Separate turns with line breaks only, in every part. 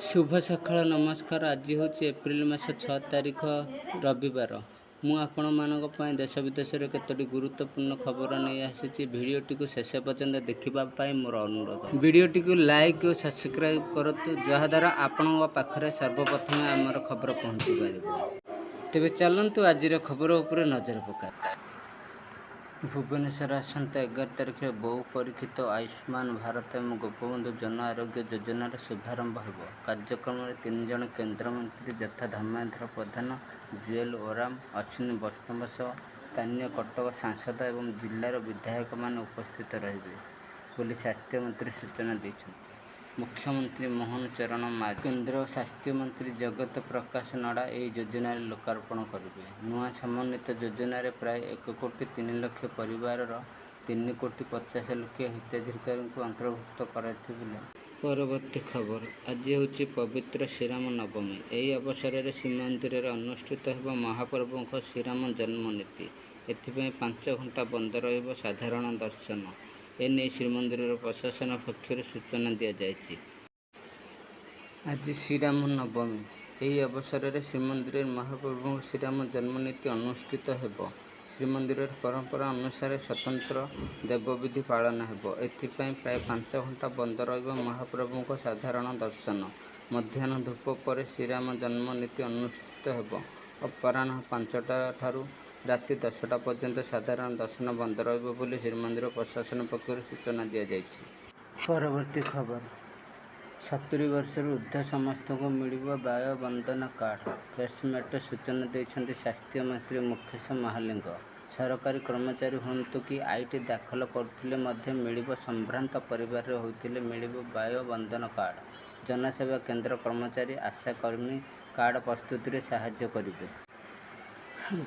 ଶୁଭ ସକାଳ, ନମସ୍କାର। ଆଜି ହେଉଛି ଏପ୍ରିଲ ମାସ 6 ତାରିଖ, ରବିବାର। ମୁଁ ଆପଣମାନଙ୍କ ପାଇଁ ଦେଶ ବିଦେଶରେ କେତୋଟି ଗୁରୁତ୍ୱପୂର୍ଣ୍ଣ ଖବର ନେଇ ଆସିଛି। ଭିଡ଼ିଓଟିକୁ ଶେଷ ପର୍ଯ୍ୟନ୍ତ ଦେଖିବା ପାଇଁ ମୋର ଅନୁରୋଧ। ଭିଡ଼ିଓଟିକୁ ଲାଇକ୍ ଓ ସବସ୍କ୍ରାଇବ୍ କରନ୍ତୁ, ଯାହାଦ୍ୱାରା ଆପଣଙ୍କ ପାଖରେ ସର୍ବପ୍ରଥମେ ଆମର ଖବର ପହଞ୍ଚି ପାରିବ। ତେବେ ଚାଲନ୍ତୁ, ଆଜିର ଖବର ଉପରେ ନଜର ପକାଇବା। ଭୁବନେଶ୍ୱର, ଆସନ୍ତା 11 ତାରିଖରେ ବହୁ ପରୀକ୍ଷିତ ଆୟୁଷ୍ମାନ ଭାରତ ଏବଂ ଗୋପବନ୍ଧୁ ଜନ ଆରୋଗ୍ୟ ଯୋଜନାର ଶୁଭାରମ୍ଭ ହେବ। କାର୍ଯ୍ୟକ୍ରମରେ ତିନି ଜଣ କେନ୍ଦ୍ରମନ୍ତ୍ରୀ ଯଥା ଧର୍ମେନ୍ଦ୍ର ପ୍ରଧାନ, ଜୁଏଲ ଓରାମ, ଅଶ୍ୱିନୀ ବୈଷ୍ଣବ ସହ ସ୍ଥାନୀୟ କଟକ ସାଂସଦ ଏବଂ ଜିଲ୍ଲାର ବିଧାୟକମାନେ ଉପସ୍ଥିତ ରହିବେ ବୋଲି ସ୍ୱାସ୍ଥ୍ୟମନ୍ତ୍ରୀ ସୂଚନା ଦେଇଛନ୍ତି। ମୁଖ୍ୟମନ୍ତ୍ରୀ ମୋହନ ଚରଣ ମାଝୀ, କେନ୍ଦ୍ର ସ୍ୱାସ୍ଥ୍ୟମନ୍ତ୍ରୀ ଜଗତ ପ୍ରକାଶ ନଡ୍ଡା ଏହି ଯୋଜନାର ଲୋକାର୍ପଣ କରିବେ। ନୂଆ ସମନ୍ୱିତ ଯୋଜନାରେ ପ୍ରାୟ 1 କୋଟି 3 ଲକ୍ଷ ପରିବାରର 3 କୋଟି 50 ଲକ୍ଷ ହିତାଧିକାରୀଙ୍କୁ ଅନ୍ତର୍ଭୁକ୍ତ କରାଯାଇଥିଲା। ପରବର୍ତ୍ତୀ ଖବର, ଆଜି ହେଉଛି ପବିତ୍ର ଶ୍ରୀରାମ ନବମୀ। ଏହି ଅବସରରେ ଶ୍ରୀମନ୍ଦିରରେ ଅନୁଷ୍ଠିତ ହେବ ମହାପ୍ରଭୁଙ୍କ ଶ୍ରୀରାମ ଜନ୍ମ ନୀତି। ଏଥିପାଇଁ 5 ଘଣ୍ଟା ବନ୍ଦ ରହିବ ସାଧାରଣ ଦର୍ଶନ। ଏନେଇ ଶ୍ରୀମନ୍ଦିର ପ୍ରଶାସନ ପକ୍ଷରୁ ସୂଚନା ଦିଆଯାଇଛି। ଆଜି ଶ୍ରୀରାମ ନବମୀ। ଏହି ଅବସରରେ ଶ୍ରୀମନ୍ଦିରରେ ମହାପ୍ରଭୁଙ୍କ ଶ୍ରୀରାମ ଜନ୍ମ ନୀତି ଅନୁଷ୍ଠିତ ହେବ। ଶ୍ରୀମନ୍ଦିରରେ ପରମ୍ପରା ଅନୁସାରେ ସ୍ୱତନ୍ତ୍ର ଦେବବିଧି ପାଳନ ହେବ। ଏଥିପାଇଁ ପ୍ରାୟ 5 ଘଣ୍ଟା ବନ୍ଦ ରହିବ ମହାପ୍ରଭୁଙ୍କ ସାଧାରଣ ଦର୍ଶନ। ମଧ୍ୟାହ୍ନ ଧୂପ ପରେ ଶ୍ରୀରାମ ଜନ୍ମ ନୀତି ଅନୁଷ୍ଠିତ ହେବ। ଅପରାହ୍ନ 5ଟାଠାରୁ ରାତି 10ଟା ପର୍ଯ୍ୟନ୍ତ ସାଧାରଣ ଦର୍ଶନ ବନ୍ଦ ରହିବ ବୋଲି ଶ୍ରୀମନ୍ଦିର ପ୍ରଶାସନ ପକ୍ଷରୁ ସୂଚନା ଦିଆଯାଇଛି। ପରବର୍ତ୍ତୀ ଖବର, 70 ବର୍ଷରୁ ଉର୍ଦ୍ଧ୍ୱ ସମସ୍ତଙ୍କୁ ମିଳିବ ବୟୋ ବନ୍ଦନା କାର୍ଡ। ପ୍ରେସମିଟ୍ରେ ସୂଚନା ଦେଇଛନ୍ତି ସ୍ୱାସ୍ଥ୍ୟମନ୍ତ୍ରୀ ମୁକେଶ ମହାଲିଙ୍ଗ। ସରକାରୀ କର୍ମଚାରୀ ହୁଅନ୍ତୁ କି IT ଦାଖଲ କରୁଥିଲେ ମଧ୍ୟ ମିଳିବ। ସମ୍ଭ୍ରାନ୍ତ ପରିବାରର ହୋଇଥିଲେ ମିଳିବ ବୟୋ ବନ୍ଦନ କାର୍ଡ। ଜନସେବା କେନ୍ଦ୍ର କର୍ମଚାରୀ, ଆଶା କର୍ମୀ କାର୍ଡ ପ୍ରସ୍ତୁତିରେ ସାହାଯ୍ୟ କରିବେ।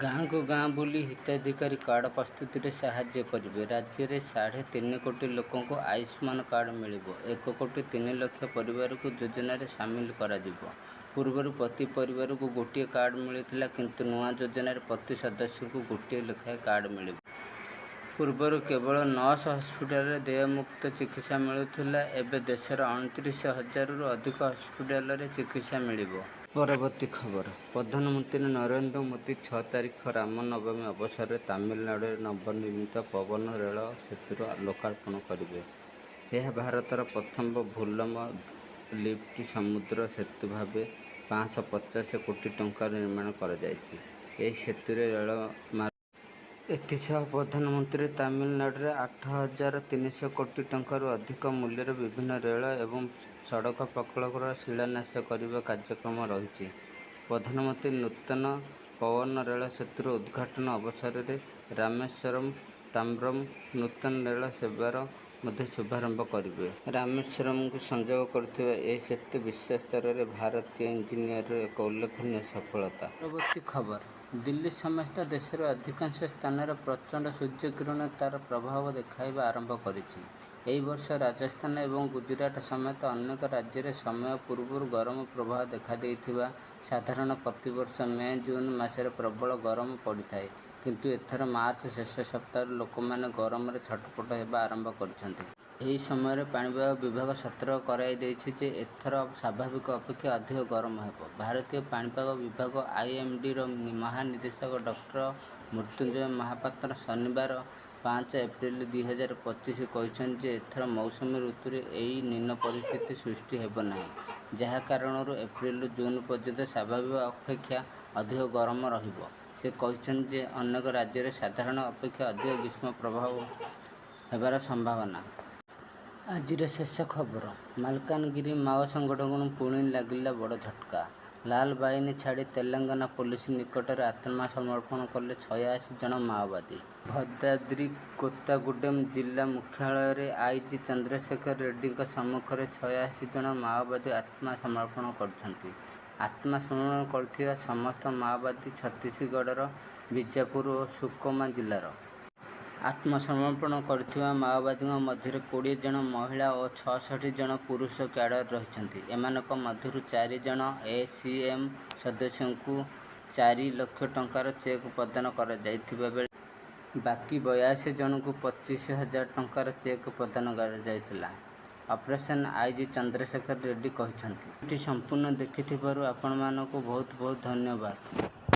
ଗାଁକୁ ଗାଁ ବୁଲି ହିତାଧିକାରୀ କାର୍ଡ ପ୍ରସ୍ତୁତିରେ ସାହାଯ୍ୟ କରିବେ। ରାଜ୍ୟରେ 3.5 କୋଟି ଲୋକଙ୍କୁ ଆୟୁଷ୍ମାନ କାର୍ଡ ମିଳିବ। 1 କୋଟି 3 ଲକ୍ଷ ପରିବାରକୁ ଯୋଜନାରେ ସାମିଲ କରାଯିବ। ପୂର୍ବରୁ ପ୍ରତି ପରିବାରକୁ ଗୋଟିଏ କାର୍ଡ ମିଳୁଥିଲା, କିନ୍ତୁ ନୂଆ ଯୋଜନାରେ ପ୍ରତି ସଦସ୍ୟଙ୍କୁ ଗୋଟିଏ ଲେଖାଏଁ କାର୍ଡ ମିଳିବ। ପୂର୍ବରୁ କେବଳ 900 ହସ୍ପିଟାଲରେ ଦେୟମୁକ୍ତ ଚିକିତ୍ସା ମିଳୁଥିଲା। ଏବେ ଦେଶର 29 ହଜାରରୁ ଅଧିକ ହସ୍ପିଟାଲରେ ଚିକିତ୍ସା ମିଳିବ। ପରବର୍ତ୍ତୀ ଖବର, ପ୍ରଧାନମନ୍ତ୍ରୀ ନରେନ୍ଦ୍ର ମୋଦି 6 ତାରିଖ ରାମ ନବମୀ ଅବସରରେ ତାମିଲନାଡୁରେ ନବନିର୍ମିତ ପବନ ରେଳ ସେତୁର ଲୋକାର୍ପଣ କରିବେ। ଏହା ଭାରତର ପ୍ରଥମ ଭୂଲମ୍ବ ଲିଫ୍ଟ ସମୁଦ୍ର ସେତୁ ଭାବେ 550 କୋଟି ଟଙ୍କାରେ ନିର୍ମାଣ କରାଯାଇଛି। ଏହି ସେତୁରେ ରେଳ ମାର୍ଗ। ଏଥିସହ ପ୍ରଧାନମନ୍ତ୍ରୀ ତାମିଲନାଡୁରେ 8300 କୋଟି ଟଙ୍କାରୁ ଅଧିକ ମୂଲ୍ୟର ବିଭିନ୍ନ ରେଳ ଏବଂ ସଡ଼କ ପ୍ରକଳ୍ପର ଶିଳାନ୍ୟାସ କରିବା କାର୍ଯ୍ୟକ୍ରମ ରହିଛି। ପ୍ରଧାନମନ୍ତ୍ରୀ ନୂତନ ପୱନ ରେଳ ସେତୁର ଉଦ୍ଘାଟନ ଅବସରରେ ରାମେଶ୍ୱରମ ତାମ୍ବରମ ନୂତନ ରେଳ ସେବାର ମଧ୍ୟ ଶୁଭାରମ୍ଭ କରିବେ। ରାମେଶ୍ୱରମକୁ ସଂଯୋଗ କରୁଥିବା ଏହି ସେତୁ ବିଶ୍ୱସ୍ତରରେ ଭାରତୀୟ ଇଞ୍ଜିନିୟରିଂର ଏକ ଉଲ୍ଲେଖନୀୟ ସଫଳତା। ପରବର୍ତ୍ତୀ ଖବର, ଦିଲ୍ଲୀ ସମେତ ଦେଶର ଅଧିକାଂଶ ସ୍ଥାନରେ ପ୍ରଚଣ୍ଡ ସୂର୍ଯ୍ୟକିରଣ ତାର ପ୍ରଭାବ ଦେଖାଇବା ଆରମ୍ଭ କରିଛି। ଏହି ବର୍ଷ ରାଜସ୍ଥାନ ଏବଂ ଗୁଜରାଟ ସମେତ ଅନେକ ରାଜ୍ୟରେ ସମୟ ପୂର୍ବରୁ ଗରମ ପ୍ରବାହ ଦେଖାଦେଇଥିଲା। ସାଧାରଣତଃ ପ୍ରତିବର୍ଷ ମେ ଜୁନ ମାସରେ ପ୍ରବଳ ଗରମ ପଡ଼ିଥାଏ, କିନ୍ତୁ ଏଥର ମାର୍ଚ୍ଚ ଶେଷ ସପ୍ତାହରୁ ଲୋକମାନେ ଗରମରେ ଛଟପଟ ହେବା ଆରମ୍ଭ କରିଛନ୍ତି। ଏହି ସମୟରେ ପାଣିପାଗ ବିଭାଗ ସତର୍କ କରାଇ ଦେଇଛି ଯେ ଏଥର ସ୍ୱାଭାବିକ ଅପେକ୍ଷା ଅଧିକ ଗରମ ହେବ। ଭାରତୀୟ ପାଣିପାଗ ବିଭାଗ ଆଇଏମଡିର ମହାନିର୍ଦ୍ଦେଶକ ଡକ୍ଟର ମୃତ୍ୟୁଞ୍ଜୟ ମହାପାତ୍ର ଶନିବାର, 5 ଏପ୍ରିଲ 2025 କହିଛନ୍ତି ଯେ ଏଥର ମୌସୁମୀ ଋତୁରେ ଏଲ୍ ନିନୋ ପରିସ୍ଥିତି ସୃଷ୍ଟି ହେବ ନାହିଁ, ଯାହା କାରଣରୁ ଏପ୍ରିଲରୁ ଜୁନ୍ ପର୍ଯ୍ୟନ୍ତ ସ୍ୱାଭାବିକ ଅପେକ୍ଷା ଅଧିକ ଗରମ ରହିବ। ସେ କହିଛନ୍ତି ଯେ ଅନେକ ରାଜ୍ୟରେ ସାଧାରଣ ଅପେକ୍ଷା ଅଧିକ ଗ୍ରୀଷ୍ମ ପ୍ରବାହ ହେବାର ସମ୍ଭାବନା। ଆଜିର ଶେଷ ଖବର, ମାଲକାନଗିରି ମାଓ ସଂଗଠନକୁ ପୁଣି ଲାଗିଲା ବଡ଼ ଝଟକା। ଲାଲବାହିନୀ ଛାଡ଼ି ତେଲେଙ୍ଗାନା ପୋଲିସ ନିକଟରେ ଆତ୍ମସମର୍ପଣ କଲେ 86 ଜଣ ମାଓବାଦୀ। ଭଦ୍ରାଦ୍ରି କୋତ୍ତାଗୁଡେମ ଜିଲ୍ଲା ମୁଖ୍ୟାଳୟରେ ଆଇଜି ଚନ୍ଦ୍ରଶେଖର ରେଡ୍ଡୀଙ୍କ ସମ୍ମୁଖରେ 86 ଜଣ ମାଓବାଦୀ ଆତ୍ମସମର୍ପଣ କରିଛନ୍ତି। ଆତ୍ମସମର୍ପଣ କରିଥିବା ସମସ୍ତ ମାଓବାଦୀ ଛତିଶଗଡ଼ର ବିଜାପୁର ଓ ସୁକମା ଜିଲ୍ଲାର। ଆତ୍ମସମର୍ପଣ କରିଥିବା ମାଓବାଦୀଙ୍କ ମଧ୍ୟରେ 20 ଜଣ ମହିଳା ଓ 66 ଜଣ ପୁରୁଷ କ୍ୟାଡର ରହିଛନ୍ତି। ଏମାନଙ୍କ ମଧ୍ୟରୁ ଚାରି ଜଣ ଏସିଏମ ସଦସ୍ୟଙ୍କୁ 4 ଲକ୍ଷ ଟଙ୍କାର ଚେକ୍ ପ୍ରଦାନ କରାଯାଇଥିବା ବେଳେ ବାକି 82 ଜଣଙ୍କୁ 25 ହଜାର ଟଙ୍କାର ଚେକ୍ ପ୍ରଦାନ କରାଯାଇଥିଲା। ଅପରେସନ୍ ଆଇଜି ଚନ୍ଦ୍ରଶେଖର ରେଡ୍ଡୀ କହିଛନ୍ତି। ଭିଡିଓଟି ସମ୍ପୂର୍ଣ୍ଣ ଦେଖିଥିବାରୁ ଆପଣମାନଙ୍କୁ ବହୁତ ବହୁତ ଧନ୍ୟବାଦ।